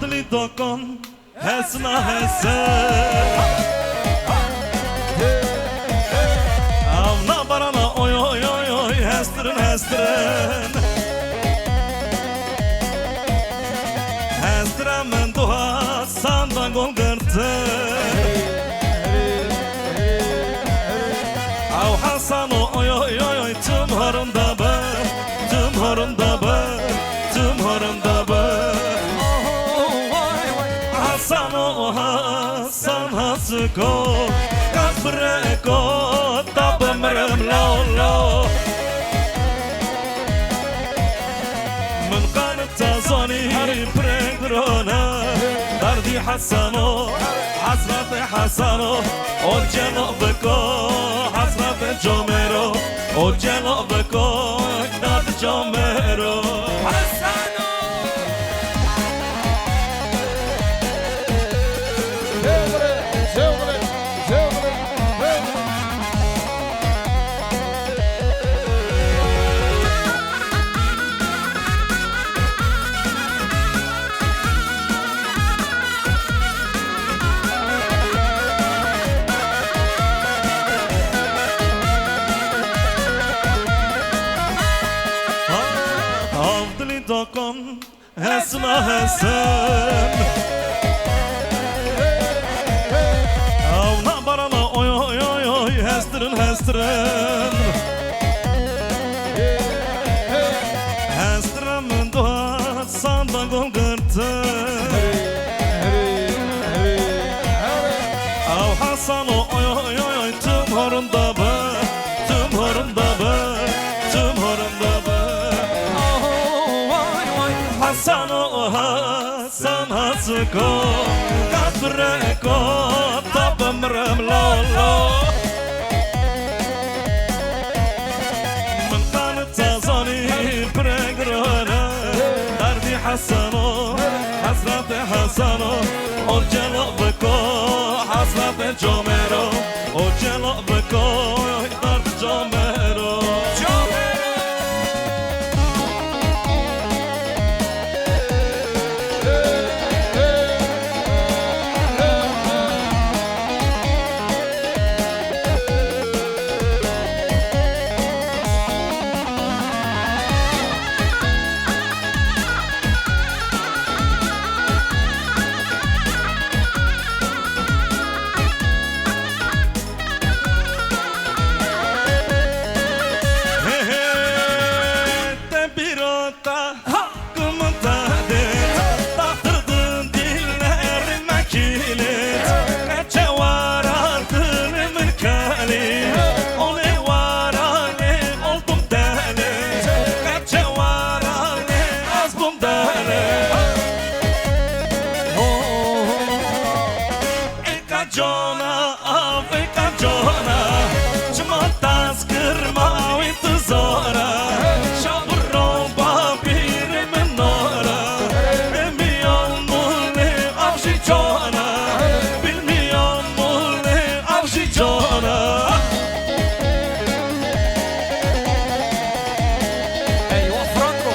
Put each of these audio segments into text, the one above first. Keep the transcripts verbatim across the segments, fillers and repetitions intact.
Dilî dokon hesna hese. Ew na barana oy, oy, oy, oy, hestirin, hestirin. Hestirin min duha sanda gol girtin. Ew Hesano oy, oy, oy, oy, tim horin de be, tim horin de be, tim horin de be. Hesano, Hesan Hesiko, qas bireko, ta bimirim lo, lo. Min qanit te zanî pirê girone. Derdî Hesano, hesretê Hesano, o celo biko, hesretê comêro, o celo biko, dad comêro. Hesano! Zewre, zewre, zewre, zewre. Av dilî dokon. Hesna hesen. Ew na barana oy, oy, oy, oy, hestirin, hestirin. Hestirin min duha sanda gol girtin. Ew Hesano oy, oy, oy, oy, tim horin de be, tim horin de be, tim horin de be. Oh, oy, oy, Hesano, Hesan Hesiko, qas bireko, ta bimirim lo, lo. Min qanit te zanî pirê girone. Derdî Hesano, hesretê Hesano, o celo biko, hesretê comêro, o celo biko, derd comêro. He, he, te bîra te. Gumdadê, taxtırdın diller mekilê. Qeçe wara dil min kelê, olê wara lê oldum delê. Qeçe wara lê ez bum delê. Ê qecana av, ê qecana, çima tas kir ma wî tu zora. Şabiro bapîr min nora, ê miyan mulê av jî cana, bilmiyan mulê av jî cana. Eywa Franco.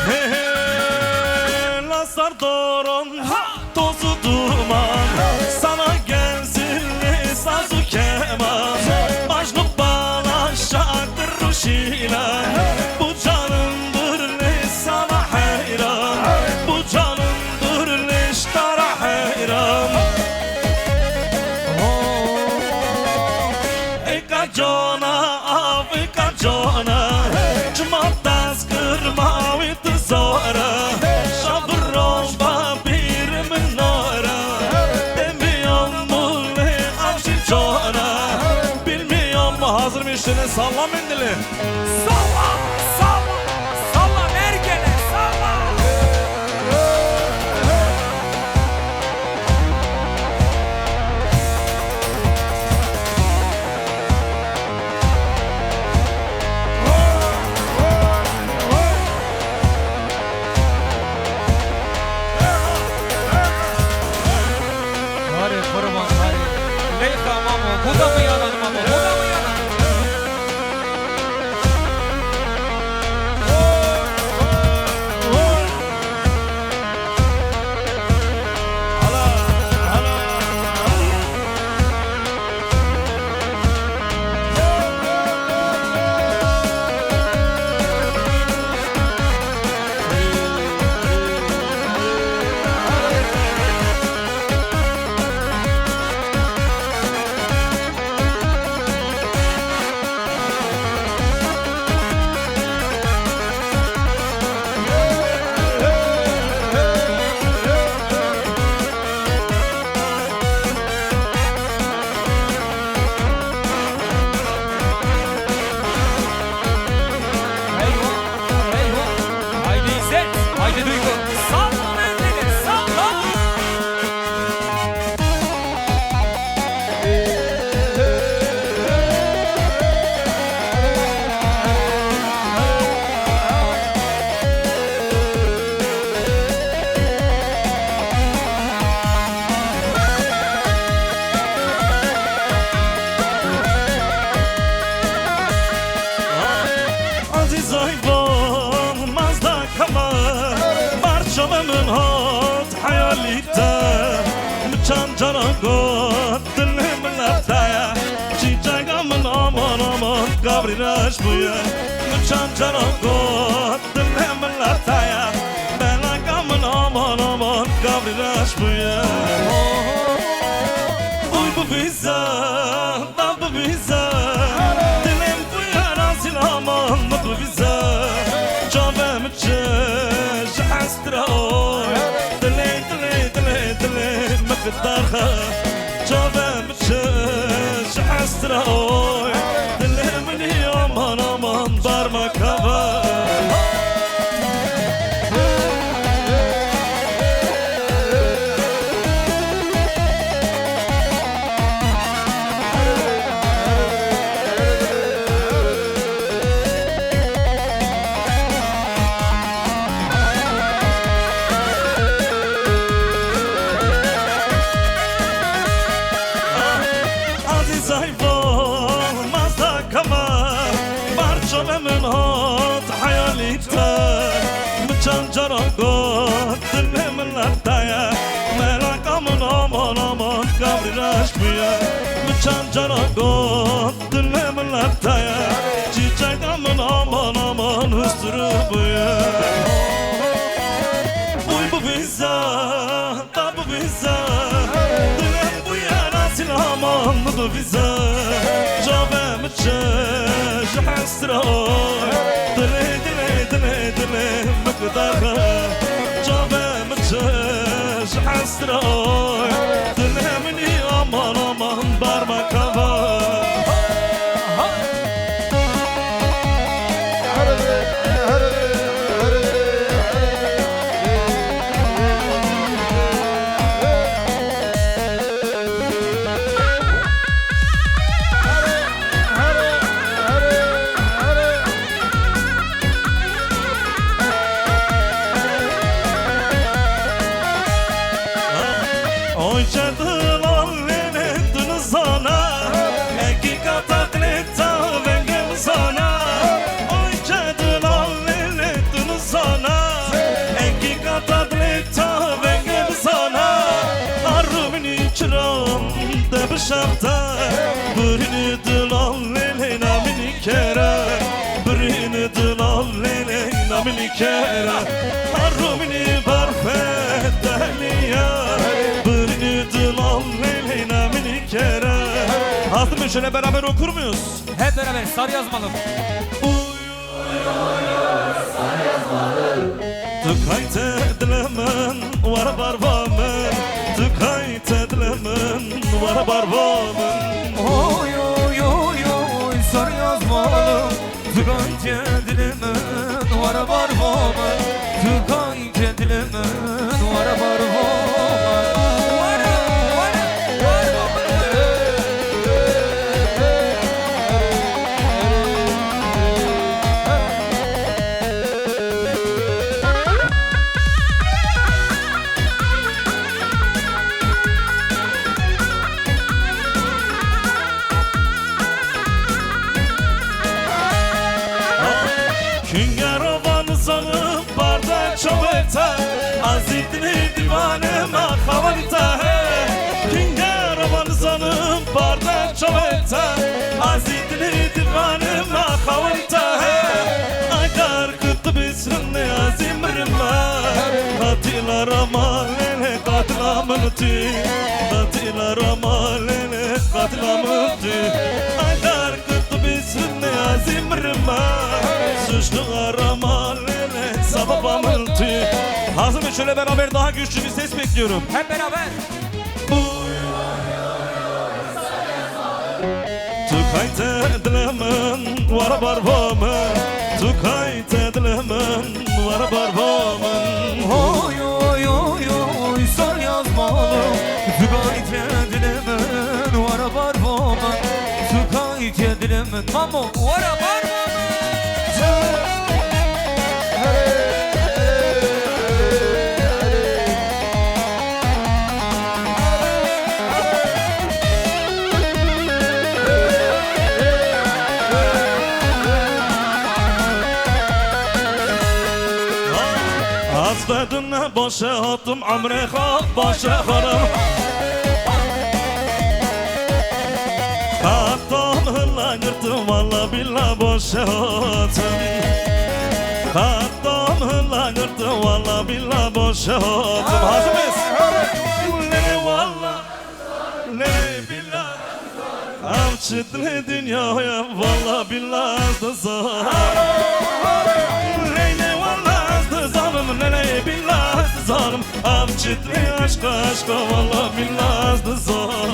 He he, la sardoron. Ha! Toz û duman, sana gelsin lê saz û keman. Majnû bala şatir rûşîlan, bu canımdır lê sana heyran. Bu canımdır lê ştara heyran. Oh. Ê qecana av, ê qecana, çima tas kir ma wî tu zora. Şabiro bapîr min nora, demiyan mulê av jî cana. Bilmiyorum, hazır mı işine, salla mendili. Salla, salla, salla mergene, salla. Min hat heyalî te, min çend caran got, dilê min li te ye. Çîçeka min aman aman kabrî reş bûye. Min çend caran got, dilê min li te ye. Meleka min aman aman kabrî reş bûye. Oy bivîze, da bivîze. Dilê min bûye razî aman min bivîze. Çavê min çi ji hesra oy. Dilê, dilê, dilê, dilê min qidar xe. Çavê min çi ji hesra oy. Dilê min ê aman aman bar me keve. Azîzay vo mazda kama, barçavê min hat heyalî te. Min çend caran got, dilê min li te ye. Meleka min aman aman kabrî reş bûye. Min çend caran got, dilê min li te ye. Çîçeka min aman aman hustirî bûye. Oy bivîze, da bivîze. Dilê min bûye nasîl aman min bivîze. Çavê min çi ji hesra oy. Dilê, dilê, dilê, dilê min qidar xe. Çavê min çi ji hesra oy. Dilê min ê aman aman bar me keve. Oy çedilan lêlê tu nizana, hekîkata dilê te vengê min zana. Oy çedilan lêlê tu nizana, hekîkata dilê te vengê min zana. Arû minî çiran de bi şev te, birînî dilan lêlê namînî kere. Birînî dilan lêlê namînî kere. Arû minî berfê te heliye. Birînî dilan lêlê namînî kere. Hazır mı? Şöyle beraber okur muyuz? Hep beraber sar yazmalım. Tu kayte dilê min, were bar va min. Tu kayte dilê min, were bar va min. Oy, oy, oy, oy, sar yazmalım. Tu kayte dilê min, were bar va min. Tu kayte dilê min, were bar va min. Were, were, were. Kingero van zanim barda çaweta, azî dilê dîvanê me xawanî te he. Kingero van zanim barda çaweta, azî dilê dîvanê me xawanî te he. Agar Qutbî sinê azî mirime, qatîla ramalêne qatîla min tî, qatîla ramalêne qatîla min tî. Agar qutbî sinê azî mirime, suçlu ramalêne sebeba min tî. Hazır mı? Şöyle beraber daha güçlü bir ses bekliyorum. Hep beraber. Tu kayte dilê min, were bar va min. Tu kayte dilê min, were bar va min. Oy, oy, oy, oy, sar yazmalım. Tu kayte dilê min, were bar va min. Tu kayte dilê min, mamo, were bar va min. Az Vedin ne baş e hatim, emrê xwe baş e xarim. Qetam hila girtim, walla billa baş e hatim. Qetam hila girtim, walla billa baş e hatim. Hazir miyiz? Lê walla. Lê bila. Ev çi dilê dinyaya, walla bila ez dizanim. Lê lê walla ez dizanim, lê lê bila ez dizanim. Ev çi dilê eşqa, eşqa, walla bila ez dizanim.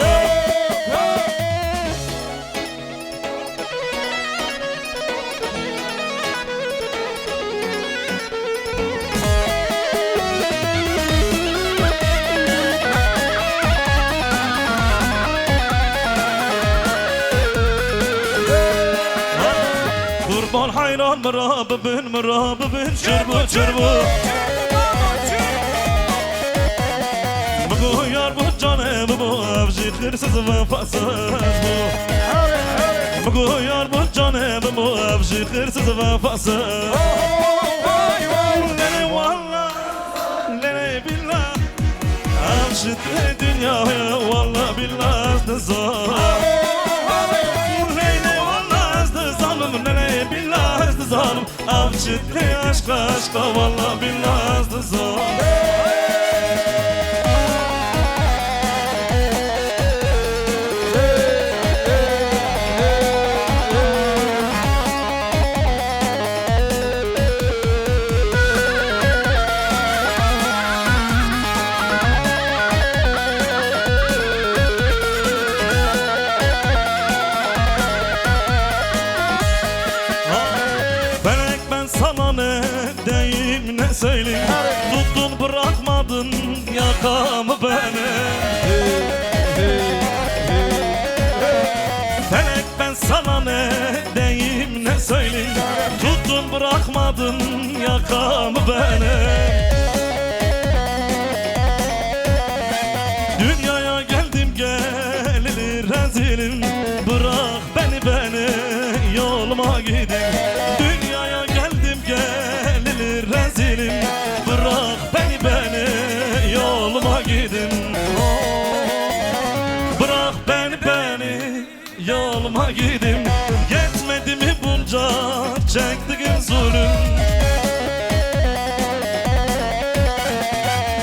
Qurban heyran mira bibin, mira bibin, çirbu, çirbu. Bigo yar bu canê bibo, ev jî xêrsiz vefasiz bû. Bigo yar bu canê bibo, ev jî xêrsiz vefasiz. Lê walla, lê billa, ev ji te dinyaya, walla billa ez dizanim. Lê lê walla ez dizanim, lê billa ez dizanim. Ev çi dilê eşqa, eşqa, walla billa ez dizanim. Felek ben sana ne deyim ne söyleyeyim. Tuttun bırakmadın yakamı beni. Felek ben sana ne deyim ne söyleyeyim. Tuttun bırakmadın yakamı beni. Dünyaya geldim geleli rezilim. Bırak beni, beni yoluma gideyim. Dünyaya geldim geleli rezilim. Bırak beni, beni yoluma gideyim. Bırak beni, beni yoluma gideyim. Yetmedi mi bunca çektiğim zulüm?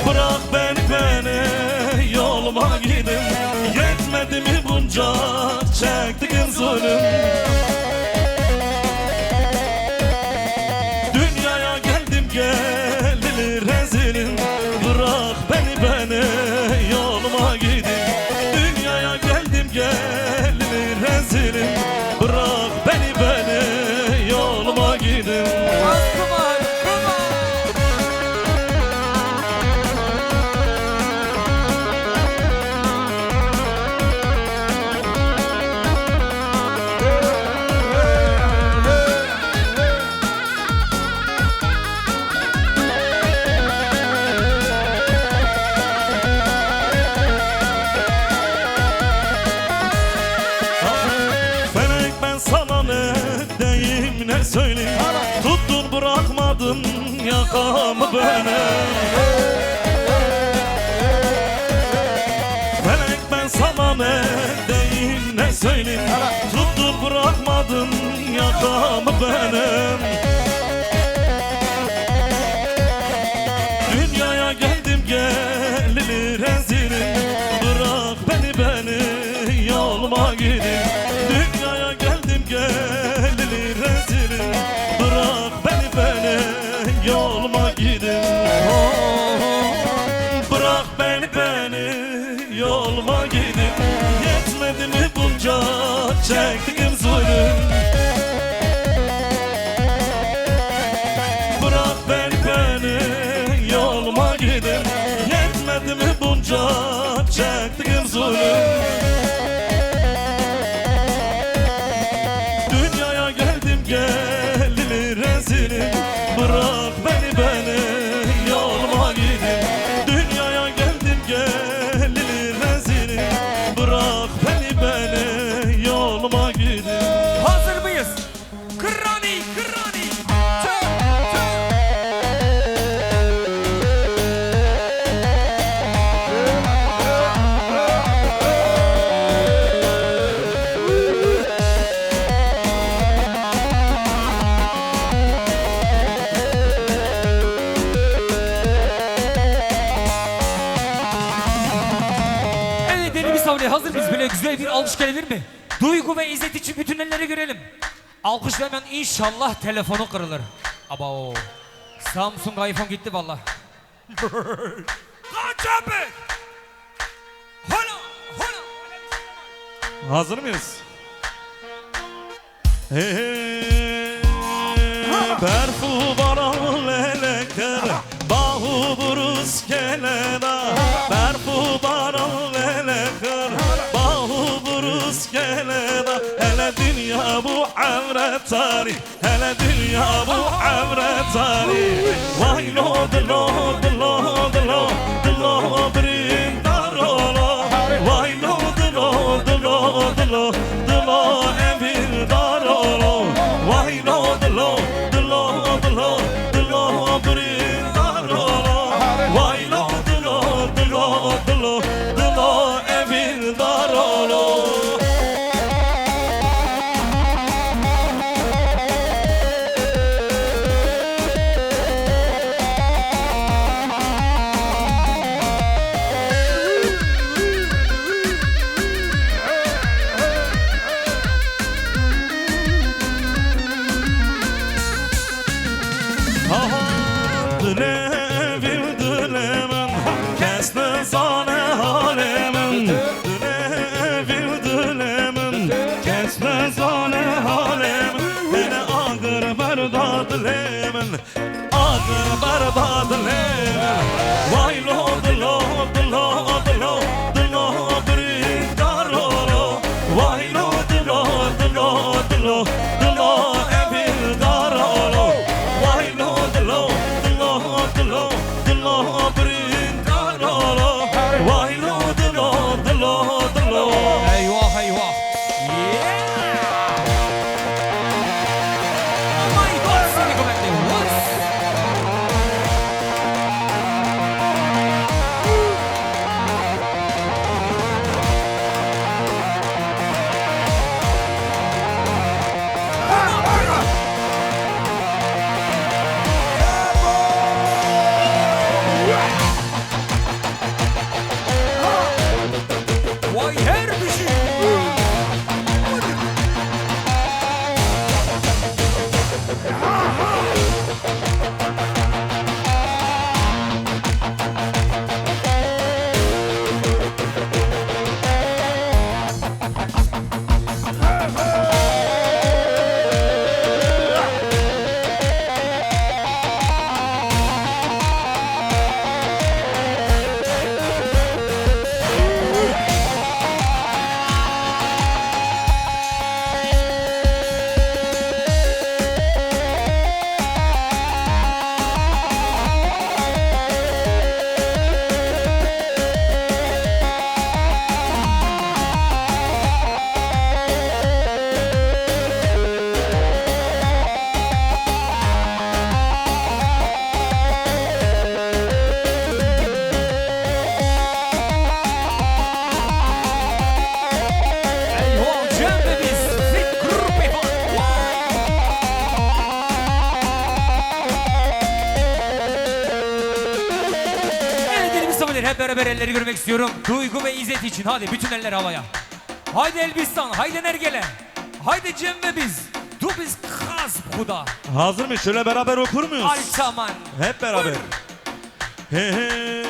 Bırak beni, beni yoluma gideyim. Yetmedi mi bunca çektiğim zulüm? Dünyaya geldim geleli rezilim. Bırak beni, beni yoluma gideyim. Dünyaya geldim geleli rezilim. Bırak beni, beni yoluma gideyim. Felek ben sana ne deyim ne söyleyeyim. Tuttun bırakmadın yakamı beni. Felek ben sana ne deyim ne söyleyeyim. Tuttun bırakmadın yakamı benim. Dünyaya geldim geleli rezilim. Bırak beni, beni yoluma gideyim. Dünyaya geldim geleli rezilim. Bırak beni, beni yoluma gideyim. Bırak beni, beni yoluma gideyim. Yetmedi mi bunca çektiğim zulüm? Şöyle bir alkış gelebilir mi? Duygu ve İzzet için bütün elleri görelim. Alkışlayamayan inşallah telefonu kırılır. Abo. Samsung iPhone gitti valla. Kaç abi? Hola, hola. Hazır mıyız? Hey, hey, berf û baran lê lê kir, bah û birûskê lê da. Berf û baran lê lê kir, bah û birûskê lê da. Hele dinya bû ewre tarî, hele dinya bû ewre tarî. Waylo dilo, dilo, dilo, dilo birîndar olo. Waylo dilo, dilo, dilo, dilo evîndar olo. Waylo dilo, dilo, dilo, dilo birîndar olo. Waylo dilo, dilo, dilo, dilo evîndar olo. Aha, dilê vî dilê min, kes nizane halê min. Dilê vî dilê min, kes nizane halê min. Hele agir berda dilê min, agir berda dilê min. Waylo dilo, dilo, dilo, dilo birîndar olo. Waylo dilo, dilo, dilo, dilo evîndar olo. Waylo dilo, dilo, dilo, dilo birîndar olo. Waylo dilo, dilo, dilo. Eyvah, eyvah. Yeah! Oh my God, seni kuvvetli. Whoops! Vay her bir şey. Eyvah, Cem ve biz. Fikri Pehlivan. Vay! Evet, elimiz havada, hep beraber elleri görmek istiyorum. Duygu ve İzzet için. Hadi bütün eller havaya. Haydi Elbistan, haydi Nergele. Haydi Cem ve biz. Du bist krass, Bruder. Hazır mıyız? Şöyle beraber okur muyuz? Alter Mann. Hep beraber. Buyur. Hey, hey.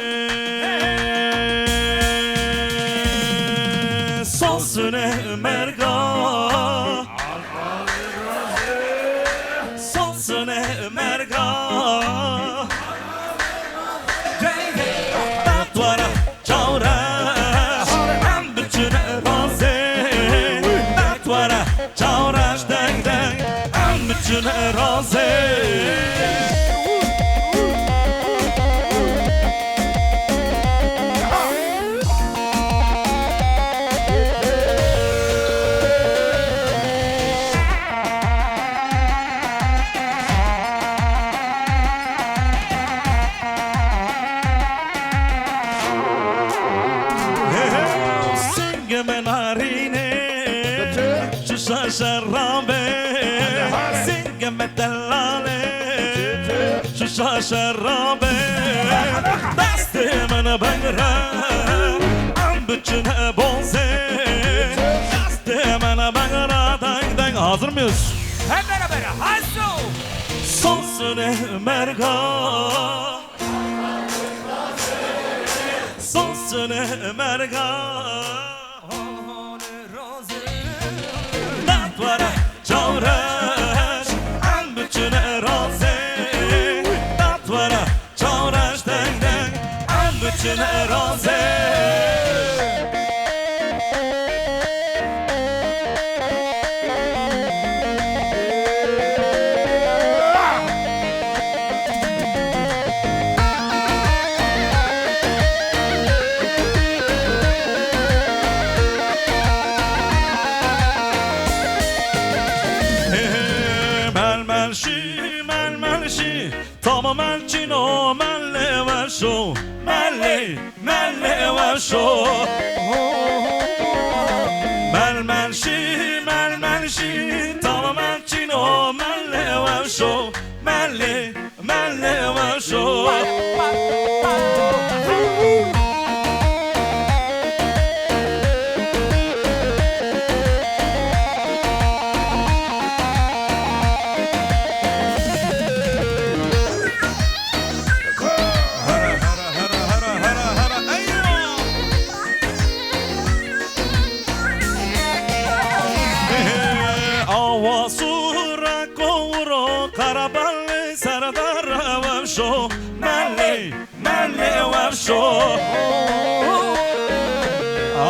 Sonsune merga. Sonsune merga. Hey, hey. Datwara çawreş, em biçine razê. Datwara çawreş deng deng, em biçine razê. Singê me narînê, şişa şerabê. Singê me delalê, şişa şerabê. Destê min bingre, em biçine bozê. Hazır mıyız? Hep beraber. Hazo. Sonsune merga. Sonsune merga. Datvara çawreş. Em biçine razê. Datvara Çawreş deng deng, em biçine razê. Hê hê, mel mel şî, mel mel şî. Tamam el çino, mel lê weşo, mel lê, mel lê weşo. Mel mel şî, mel mel şî. Tamam el çino, mel lê weşo, mel lê, mel lê weşo. Awa sura kowro, Karabelê serdar weşo, melê, melê weşo.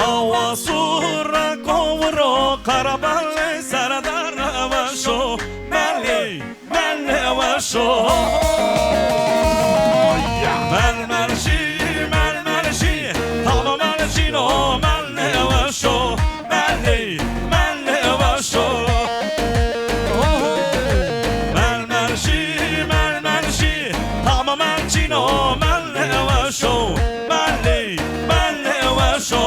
Awa sura kowro, Karabelê serdar weşo, melê, melê weşo. Mel mel şî, mel mel şî, tamam el çino, melê weşo, melê, melê weşo. Mel mel şî, mel mel şî, tamam el çino, melê weşo, melê, melê weşo.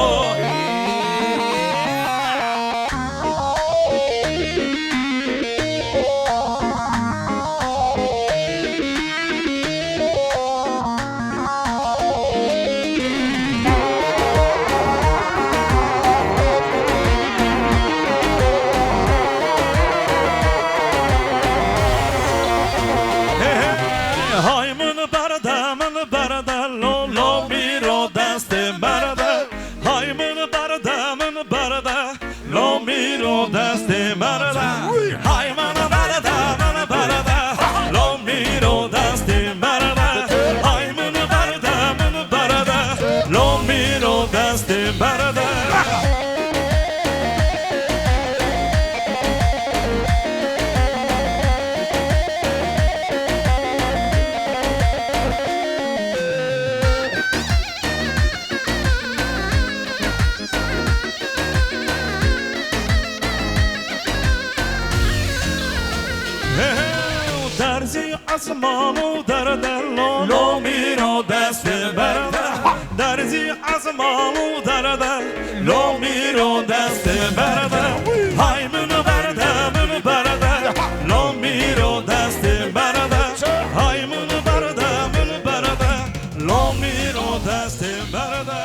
Hay min berde, min berde, lo, lo, mîro destê merde. Hay min berde, min berde, lo mîro destê merde. Hay min berde, min berde, lo mîro destê merde. Hay min berde, min berde, lo mîro destê merde. He, he, derzî esman û derde lo, lo mîro destê berde. Derzî esman û derde, lo mîro destê berde. Hay min berde, min berde, lo mîro destê berde. Hay min berde, min berde, lo mîro destê berde.